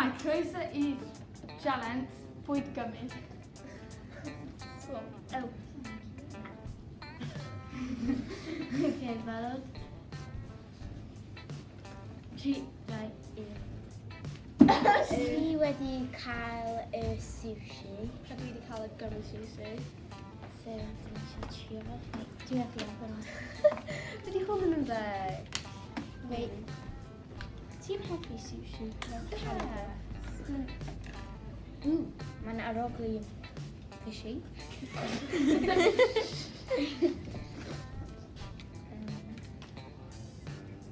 Shwmae, croeso i sialens bwyd gummy. So, oh. Okay, barod. 3, 2, 1. Dwi wedi cael y sushi. A dwi wedi cael y gummy sushi. So, dwi'n eisiau trio fo. Wait, dwi'n methu agor hwn. Dydy hwn ddim yn deg. Wait. Ti'n hoffi sushi? Ie. Ww, mae'n arogli fishy.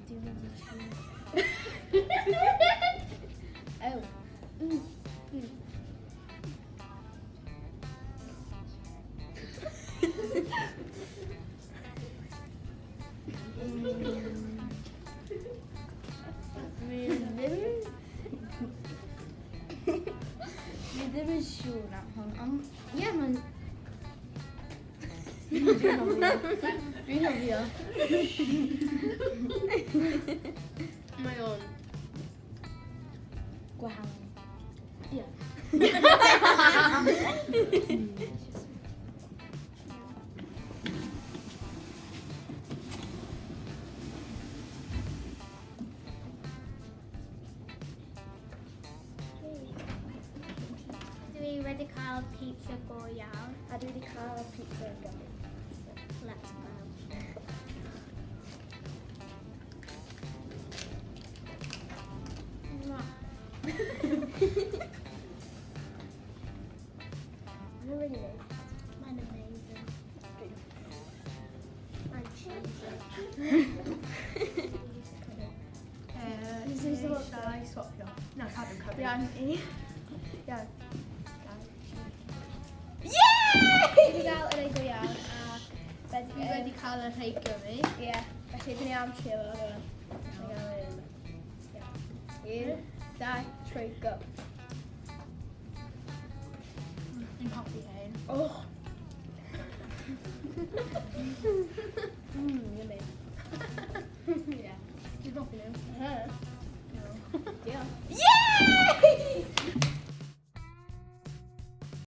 Dwi'n mynd i trio. Oh. Mm. Dwi ddim... Dwi ddim yn siŵr am hwn, ond ie, mae'n... Dwi'n hoffi. Dwi'n hoffi o. Mae o'n... Gwahanol. Ie. Dwi wedi cael pizza go iawn. A dwi wedi cael pizza gummy. Let's go. Mwah. Mae'n really nice. Mae'n amazing. Mae'n cheesy. Shall I swapio? Na, cadw, cadw. Iawn. Iawn. Yay! Dwi wedi cael yr ei go iawn a Dwi wedi cael y rhai gummy. Ie, felly dyn ni am trio fo. Ie. 1, 2, 3, go. Dwi'n hoffi hyn. Oh!